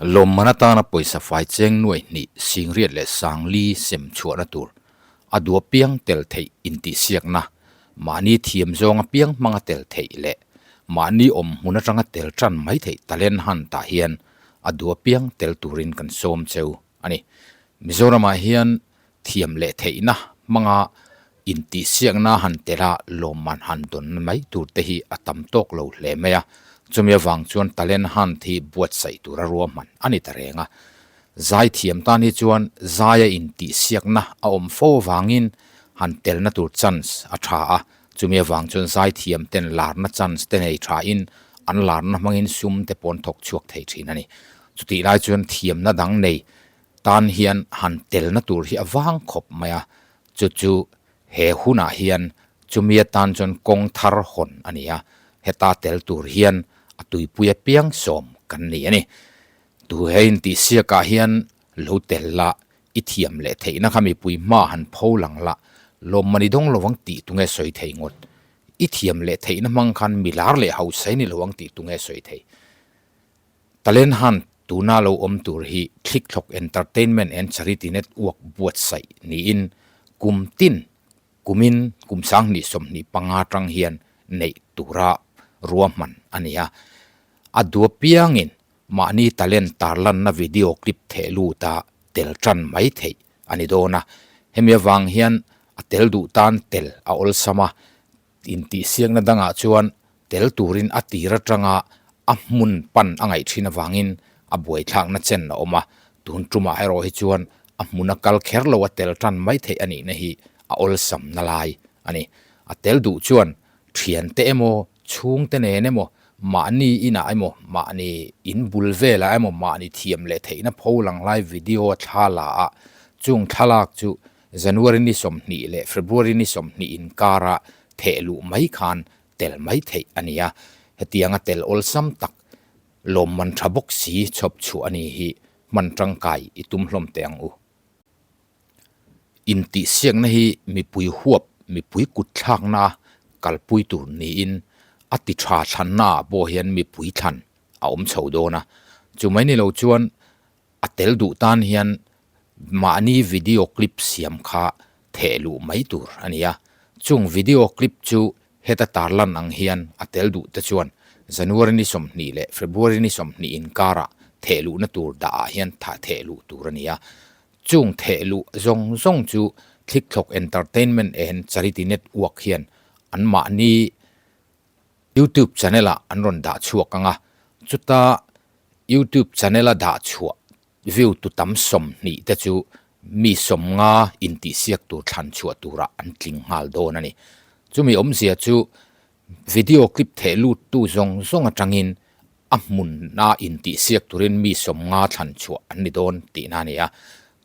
Lawmman atana pawisa fai cheng nuai hnih singriat leh sangli sem chhuahna tur a duh apiang tel theih intihsiakna, mahni thiam zawng apiang hmanga tel theih leh mahni awm hmun atanga tel tan mai theih talent hunt ah hian a duh apiang tel turin kan sawm cheu a ni. Mizoramah hian thiam leh theihna hmanga intihsiakna han tel a lawmman han dawn mai tur te hi a tam tawk lo hle mai a, chumi avang chuan talent hunt hi buatsaih tura ruahman a ni ta reng a. Zai thiam tan hi chuan zaia intihsiakna a awm fo avangin han telna tur chance a tha a, chumi avang chuan zai thiam ten larna chance te nei thain an larna hmangin sum te pawn thawk chhuak thei thin a ni. Chutih lai chuan thiamna dang nei tan hian han telna tur hi a vang khawp mai a, chu chu he hunah hian chumi atan chuan kawng thar hawn a ni a, heta tel tur hian a tuipui apiang sawm kan ni a ni. Tu he intihsiakah hian lo tel la, i thiam leh theihna kha mipui hma han pho lang la, lawmman i dawng lo ang tih tunge sawi thei ngawt? I thiam leh theihna hmang khan mi lar leh hausa i ni lo ang tih tunge sawi thei? Talent Hunt tuna lo awm tur hi Thlikthlawk Entertainment and Charity Network buatsaih niin kum tin kumin kum 2025 tang hian neih tura ruahman a ni a. A duapiangin mahni talent tarlanna video clip theh luta tel tan mai theih a ni dawn a. Hemi avang hian a tel duh tan tel a awlsam a, Intihsiakna dangah chuan tel turin a tir atanga a hmun pan a ngaih thin avangin a buaithlakna chen a awm a, tun tumah erawh hi chuan a hmuna kal kher lo a tel tan mai theih a nihna hi a awlsamna lai a ni. A tel duh chuan thiante emaw, chhungte nen emaw, mahni inah emaw, mahni in bul velah emaw mahni thiam leh theihna pho lang lai video thla la a, chung thlalak chu January ni 20 leh February ni 20 inkara theh luh mai khan tel mai theih a ni a, hetianga tel awlsam tak lawmman tha bawk si chhawp chhuah a ni hi hman tangkai i tum hlawm teh ang u. Intihsiakna hi mipui huap, mipui kut thlakna kalpui tur niin a ti tha thlannaah pawh hian mipui thlan a awm chho dawn a, chumai ni lo chuan A tel duh tan hian mahni video clip siam kha theh luh mai tur a ni a, chung video clip chu heta tarlan ang hian a tel duh te chuan January ni 20 leh February ni 20 inkarah theh luhna tur dah ah hian tha theh luh tur a ni a. Chung theh luh zawng zawng chu Thlikthlawk Entertainment and Charity Network hian an mahni YouTube channel ah an rawn dah chhuak ang a, chuta YouTube channel a dah chhuah view tu tam 20 te chu mi 50 intihsiak tur thlan chhuah turah an tling nghal dawn a ni. Chumi awmzia chu video clip theh lut tu zawng zawng atangin a hmuna intihsiak turin mi 50 thlan chhuah an ni dawn tihna a ni a.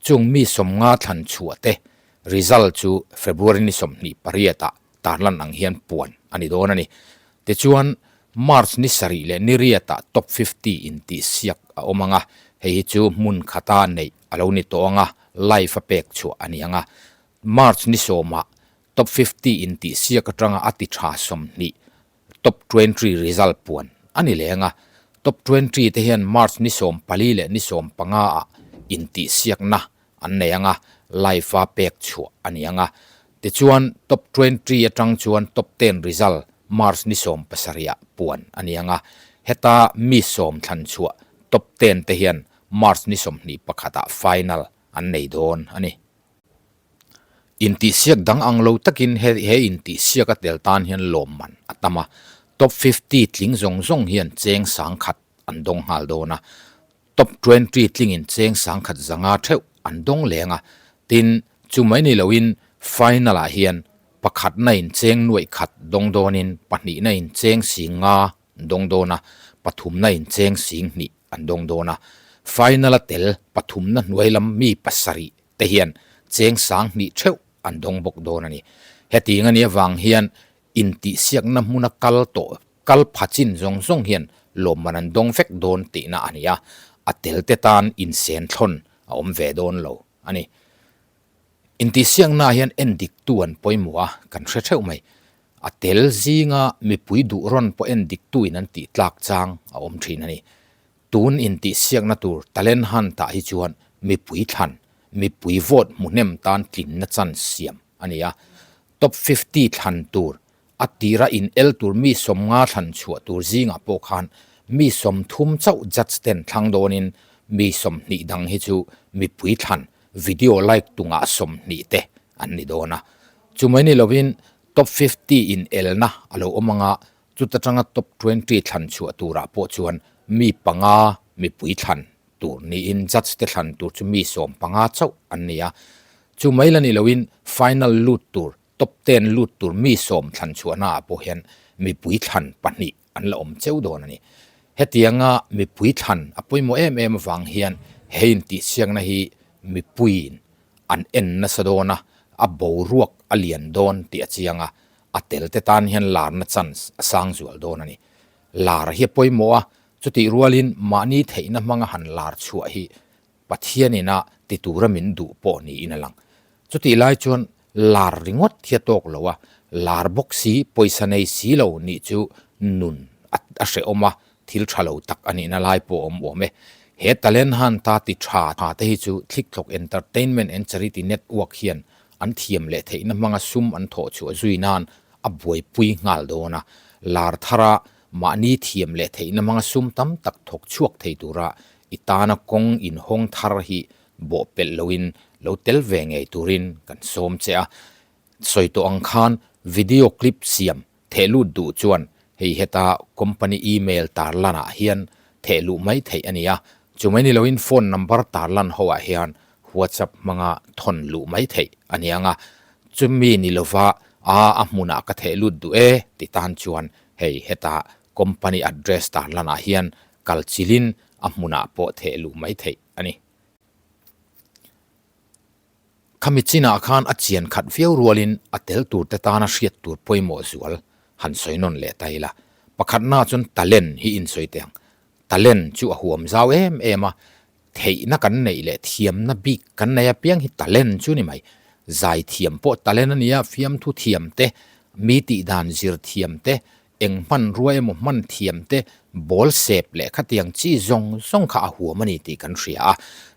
Chung mi 50 thlan chhuah te result chu February ni 28 ah tarlan ang hian puan a ni dawn a ni. Tichuan, March ni sarih leh ni riatah Top 50 intihsiak a awm ang a, hei hi chu hmun khata neih a lo ni tawh ang a, live a pek chhuah a ni ang a. March ni sawmah Top 50 intihsiak atanga a ti tha 20 Top 20 result puan a ni leng a. Top 20 te hian March ni 14 leh ni 15 ah intihsiakna an nei ang a, live a pek chhuah a ni ang a. Tichuan, top 20 atang chuan top 10 result March ni 17 ah puan a ni ang a. Heta mi sawm thlan chhuah top 10 te hian March ni 21 ah final an nei dawn a ni. Intihsiak dang ang lo takin he he intihsiak a tel tan hian lawmman a tam a. Top 50 tling zawng zawng hian cheng 10,000 an dawng nghal dawn a. Top 20 tlingin cheng 1,500 theuh an dawng leng a, tin, chu mai ni loin final ah hian pakhatna in cheng 1,000 dawng dawnin pahnihna in cheng 5,000 dawng dawn a, pathumna in cheng 2,000 an dawng dawn a. Final a tel pathumna hnuai lam mi pasarih te hian cheng 2,000 theuh an dawng bawk dawn a ni. Hetiang a nih avang hian intihsiakna hmuna kal tawh kal pha chin zawng zawng hian lawmman an dawng vek dawn tihna a ni a, a tel te tan insen thlawn a awm ve dawn lo a ni. Intihsiaknaah hian en diktu an pawimawh a, kan hre theuh mai. A tel zinga mipui duh rawn pawh en diktuin an tih tlak chang a awm thin a ni. Tun intihsiakna tur Talent Hunt ah hi chuan mipui thlan, mipui vote hmuhnem tan tlinna chance siam a ni a. Top 50 thlan tur, a tira in el tur mi 50 thlan chhuah tur zingah pawh khan mi 30 chauh judge ten thlang dawnin mi 20 dang hi chu mipui thlan video like tungah 20 te an ni dawn a. Chumai ni lovin Top 50 in elna a lo awm anga Chuta tanga top 20 thlan chhuah turah pawh chuan mi panga mipui thlan tur niin judge te thlan tur chu mi 15 chauh an ni a. Chu mai la ni loin final lut tur, top ten lut tur mi 10 thlan chhuahnaah pawh hian mipui thlan pahnih an la awm cheu dawn a ni. Hetianga mipui thlan a pawimawh em em avang hian he intihsiakna hi mipuiin an en nasa dawn a, a boruak a lian dawn tih a chiang a, a tel te tan hian larna chance a sang zual dawn a ni. Lar hi a pawimawh a, chutih rualin mahni theihna hmanga han lar chhuah hi Pathianin a ti tura min duh pawh niin a lang. Chutih lai chuan lar ringawt hi a tawk lo a, lar bawk si, pawisa nei si lo nih chu nun a hrehawm a, thil tha lo tak a nihna lai pawh a awm awm e. He Talent Hunt a ti tha tha te hi chu Thlikthlawk Entertainment and Charity Network hian an thiam leh theihna hmanga sum an thawh chhuah zui nan a buaipui nghal dawn a, lar thara mahni thiam leh theihna hmanga sum tam tak thawk chhuak thei tura i tana kawng inhawng thar hi bawhpelh loin lo tel ve ngei turin kan sawm che a. Sawi tawh ang khan video clip siam Theh lut duh chuan hei heta company email tarlan ah hian theh luh mai theih a ni a, chumai ni loin phone number tarlan ho ah hian WhatsApp hmanga thawn luh mai theih a ni ang a, chumi ni lova a a hmunah ka theh lut duh e ti tan chuan hei heta company address tarlan ah hian kal chilin a hmunah pawh theh luh mai theih a ni. Khami chinah khan a chian khat viau rualin a tel turte tana hriat tur pawimawh zual han sawi nawn leh ta ila. Pakhatna chuan talent hi insawi teh ang. Talent chu a huam zau em em a, theihna kan neih leh thiamna bik kan nei apiang hi talent chu ni mai. Zai thiam pawh talent a nia, fiamthu thiam te, mi tihdan zir thiam te, Eng hmanrua emaw hman thiam te ball sep leh khatiang chi zawng zawng kha a huam a ni tih kan hria a,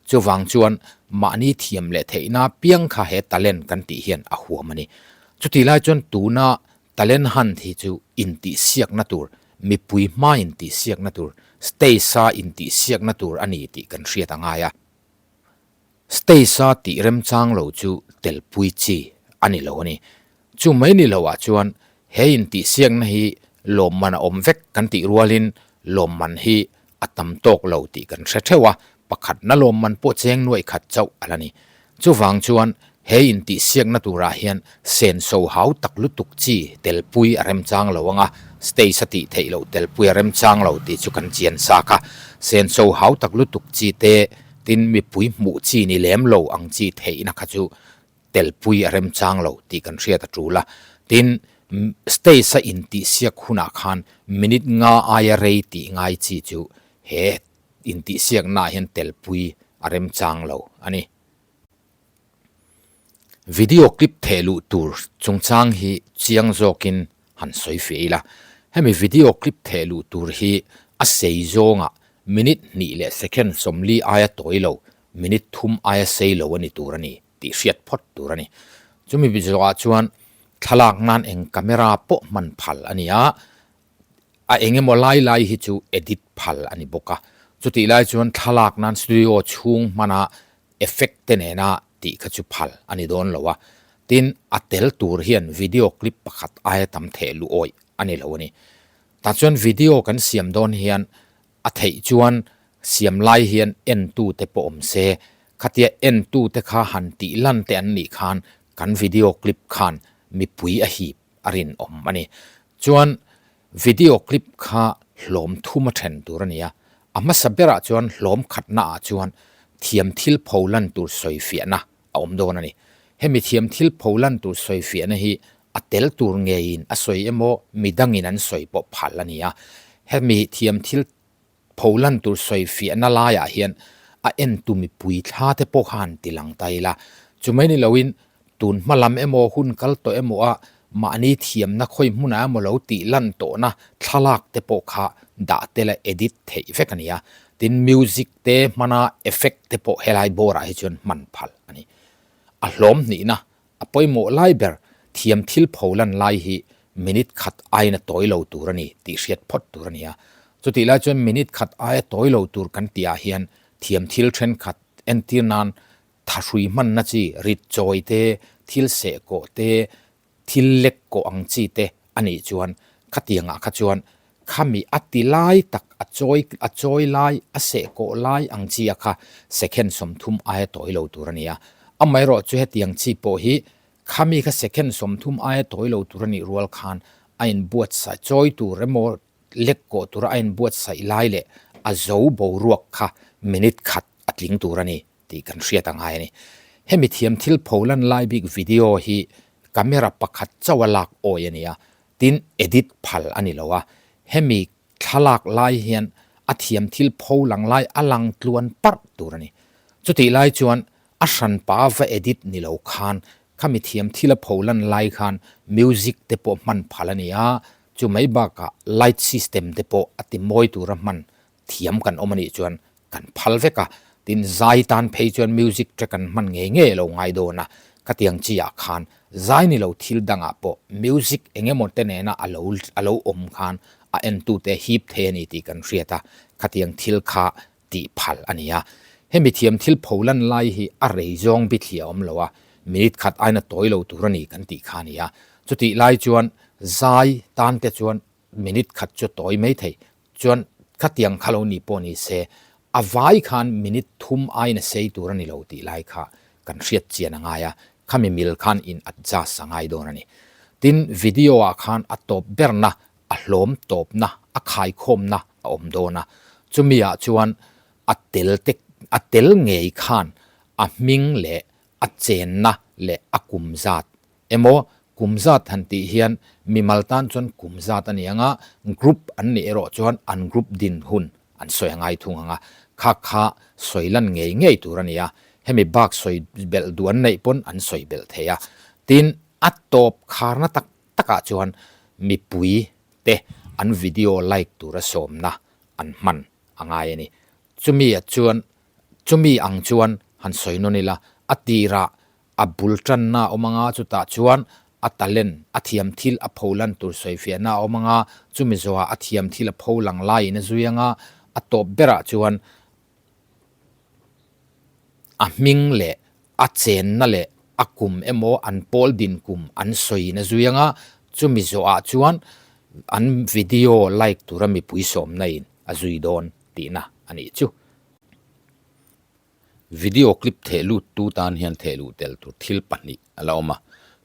chuvang chuan mahni thiam leh theihna piang kha he talent kan tih hian a huam a ni. Chutih lai chuan tuna talent hunt hi chu intihsiakna tur, mipui hma intihsiakna tur, stage-a intihsiakna tur a ni tih kan hriat a ngai a. Stage-a tih remchang lo chu telpui chi a ni lo a ni. Chu mai ni loah chuan he intihsiakna hi lawmman a awm vek kan tih rualin lawmman hi a tam tawk lo tih kan hre theuh a, pakhatna lawmman pawh cheng nuaih khat chauh a la ni. Chuvang chuan he intihsiakna turah hian senso hau tak lutuk chi telpui a remchang lo ang a, stage a tih theih loh telpui a remchang lo tih chu kan chian sak a, senso hau tak lutuk chi te tin mipui hmuh chi ni lem lo ang chi theihna kha chu telpui a remchang lo tih kan hriat a tul a. Tin, stage a intihsiak hunah khan minute nga aia rei tih ngai chi chu he intihsiaknaah hian telpui a remchang lo a ni. Video clip theh luh tur chungchang hi chiang zawkin han sawi fiah ila. Hemi video clip theh luh tur hi a sei zawngah minute hnih leh second 40 aia tawi lo, minute thum aia sei lo a ni tur a ni tih hriat phawt tur a ni. Chumi zawhah chuan thlalak nan eng camera pawh hman phal a ni a, a eng emaw lai lai hi chu edit phal a ni bawk a. Chutih lai chuan thlalak nan studio chhung hmana effect te nena tih kha chu phal a ni dawn lo a. Tin, a tel tur hian video clip pakhat aia tam theh luh awih a ni lo a ni. Tah chuan video kan siam dawn hian a theih chuan siam lai hian entute pawh awm se, khatia entute kha han tih lan te an nih khan kan video clip khan mipui a hip a rinawm a ni. Chuan video clip kha hlawm thum a then tur a ni a, a hmasa berah chuan hlawm khatna ah chuan thiam thil pho lan tur sawi fiahna a awm dawn a ni. Hemi thiam thil pho lan tur sawi fiahna hi a tel tur ngeiin a sawi emaw midangin an sawi pawh phal a ni a. Hemi thiam thil pho lan tur sawi fiahna laiah hian a entu mipui thla te pawh kha han ti lang ta ila. Chumai ni loin tun hma lam emaw hun kal tawh emaw a mahni thiamna khawi hmunah emaw lo tih lan tawhna thlalak te pawh kha dah tel a edit theih vek a ni a. Tin, music te hmana effect te pawh helai bawrah hi chuan hman phal a ni. A hlawm hnihna, a pawimawh lai ber thiam thil pho lan lai hi minute khat aiin a tawi lo tur a ni tih hriat phawt tur a ni a. Chutih lai chuan minute khat aia tawi lo tur kan tihah hian thiam thil thenkhat entir nan thahrui hmanna chi rit chawi te, thil seh kawh te, thil lek kawh ang chi te a nih chuan khatiangah kha chuan khami a ti lai tak a chawi a chawi lai a seh kawh lai ang chi a kha second 30 aia tawi lo tur a ni a. Amaherawh chu hetiang chi pawh hi khami kha second 30 aia tawi lo tur a nih rual khan a inbuatsaih chawi tur emaw lek kawh tura a inbuatsaih lai leh a zo boruak kha minute khat a tling tur a ni. tih kan hriat a ngai a ni. Hemi thiam thil pho lan lai bik video hi camera pakhat chauh a lak awi a ni a, tin edit phal a ni lo a. Hemi thlalak lai hian a thiam thil pho lang lai a lang tluan parh tur a ni. Chutih lai chuan a hranpa va edit ni lo khan khami thiam thil a pho lan lai khan music te pawh hman phal a ni a, chu mai bakah light system te pawh a ti mawi tura hman thiam kan awm a nih chuan kan phal vek a, tin zai tan phei chuan music track an hman ngei ngei a lo ngai dawn a, khatiang chi ah khan zai ni lo thil dangah pawh music eng emaw te nena a lo a lo awm khan a entute hip thei a ni tih kan hriat a, khatiang thil kha tih phal a ni a. Hemi thiam thil pho lan lai hi a rei zawng bithli a awm lo a, minute khat aina tawi lo tur a ni kan tih kha a ni a, chutih lai chuan zai tan te chuan minute khat chu tawi mai thei Chuan khatiang kha lo ni pawh ni se, a vai khan minute thum aiin a sei tur a ni lo tih lai kha kan hriat chian a ngai a, khami mil khan in adjust a ngai dawn a ni. Tin, video ah khan a tawp berna, a hlawm tawpna, a khaikhawmna a awm dawn a, chumi ah chuan a tel te, a tel ngei khan a hming leh a chenna leh a kum zat Emaw, kum zat han tih hian mimal tan chuan kum zat a ni ang a, group an nih erawh chuan an group din hun an sawi a ngai thung ang a, kha kha sawi lan ngei ngei tur a ni a, hemi bak sawi belh duh an neih pawn an sawi belh thei a. Tin, a tawp kharna tak takah chuan mipui te an video like tura sawmna an hman a ngai a ni. Chumi ah chuan, chumi ang chuan han sawi nawn ila, a tirah A bul tanna a awm anga chutah chuan a talent, a thiam thil a pho lan tur sawifiahna a awm anga chumi zawhah a thiam thil a pho lang laiin a zui anga a tawp berah chuan a hming leh a chenna leh a kum emaw an pawl din kum an sawiin a zui anga chumi zawhah chuan an video like tura mipui sawmna in a zui dawn tihna a nih chu. Video clip theh lut tu tan hian theh luh tel tur thil pahnih a la awm a,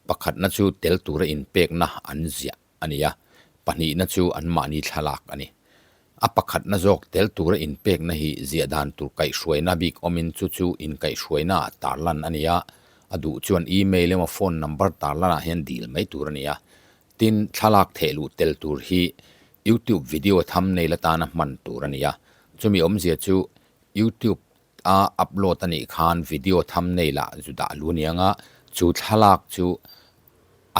pakhatna chu tel tura inpekna an ziah a ni a, pahnihna chu anmahni thlalak a ni. A pakhatna zawk tel tura inpekna hi ziah dan tur kaihhruaina bik awmin chu chu inkaihhruainaah tarlan a ni a, a duh chuan email emaw phone number tarlanah hian dil mai tur a ni a. Tin, thlalak theh luh tel tur hi YouTube video thumbnail atana hman tur a ni a, chumi awmzia chu YouTube a upload a nih khan video thumbnail ah zu dah lu aniang a, chu thlalak chu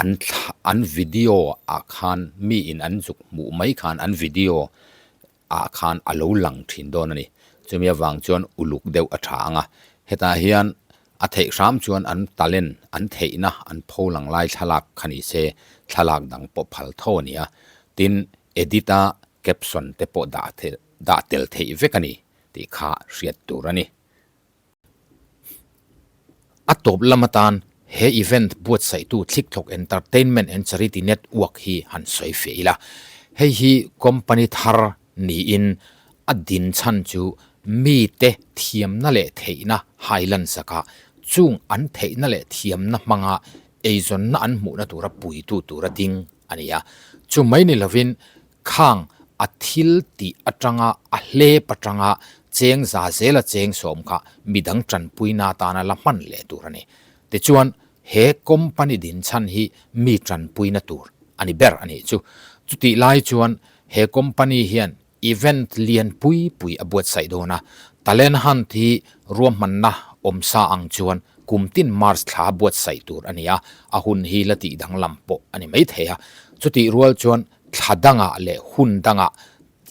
an thla an video ah khan mi in an zuk hmuh mai khan an video ah khan a lo lang thin dawn a ni. Chumi avang chuan uluk deuh a tha ang a, hetah hian a theih hram chuan an talent an theihna an pho lang lai thlalak kha ni se thlalak dang pawh phal tho a ni a, tin edit a caption te pawh dah dah tel theih vek a ni tih kha hriat tur a ni. A tawp lam atan he event buatsaihtu Thlikthlawk Entertainment and Charity Network hi han sawi feh ila. Hei hi company thar niin a din chhan chu mite thiamna leh theihna hailan sakah chung an theihna leh thiamna hmanga eizawnna an hmuhna tura puitu tura ding a ni a. Chu mai ni lovin Khang a thil tih atanga a hlep atanga cheng za zela cheng sawm kha midang tanpuina atana la hman leh tur a ni. Tichuan, he company din chhan hi mi tanpuina tur a ni ber a nih chu. Chutih lai chuan he company hian event lian pui pui a buatsaih dawn a, Talent Hunt hi ruahmanna awm sa ang chuan kum tin March thla buatsaih tur a ni a, a hun hi la tih danglam pawh a ni maithei a. Chutih rual chuan thla dangah leh hun dangah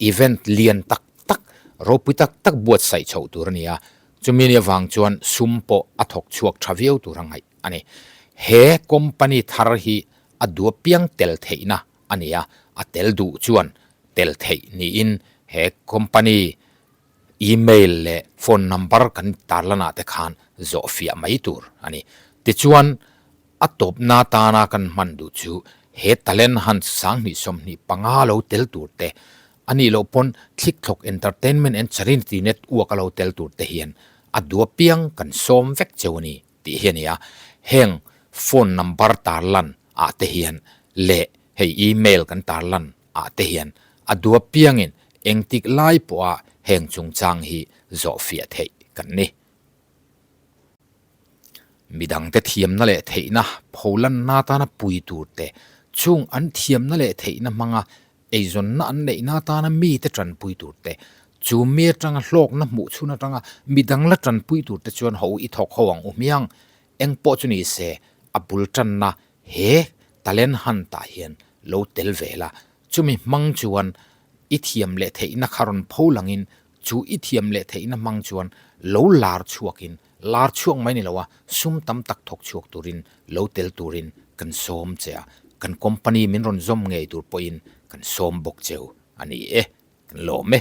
event lian tak tak ropui tak tak buatsaih chhoh tur a ni a, chumi ni avang chuan sum pawh a thawk chhuak tha viau tur a ngaih a ni. He company thar hi a duh apiang tel theihna a ni a, a tel duh chuan tel theih niin he company email leh phone number kan tarlanah te khan zawh fiah mai tur a ni. Tichuan, a tawpna tana kan hman duh chu he Talent Hunt 2025 lo tel tur te, a nih loh pawn Thlikthlawk Entertainment and Charity Network a lo tel tur te hian a duh apiang kan sawm vek cheu a ni tih hi a ni a. Heng phone number tarlan ah te hian leh hei email kan tarlan ah te hian a duh apiangin engtik lai pawha heng chungchang hi zawh fiah theih kan ni. Midangte thiamna leh theihna pholanna atana pui tur te, chung an thiamna leh theihna hmanga eizawnna an neihna atana mite tanpui tur te, chu mi atanga hlawkna hmuh chhun atanga midang la tanpui tur te chuan ho i thawk ho ang u hmiang. Eng pawh chu ni se, a bul tanna He Talent Hunt ah hian lo tel ve la, chumi hmang chuan i thiam leh theihna kha rawn pho langin chu i thiam leh theihna hmang chuan lo lar chhuakin, lar chhuak mai ni lo a, sum tam tak thawk chhuak turin lo tel turin kan sawm che a, kan company min rawn zawm ngei tur pawhin kan sawm bawk cheu a ni e, kan lawm e.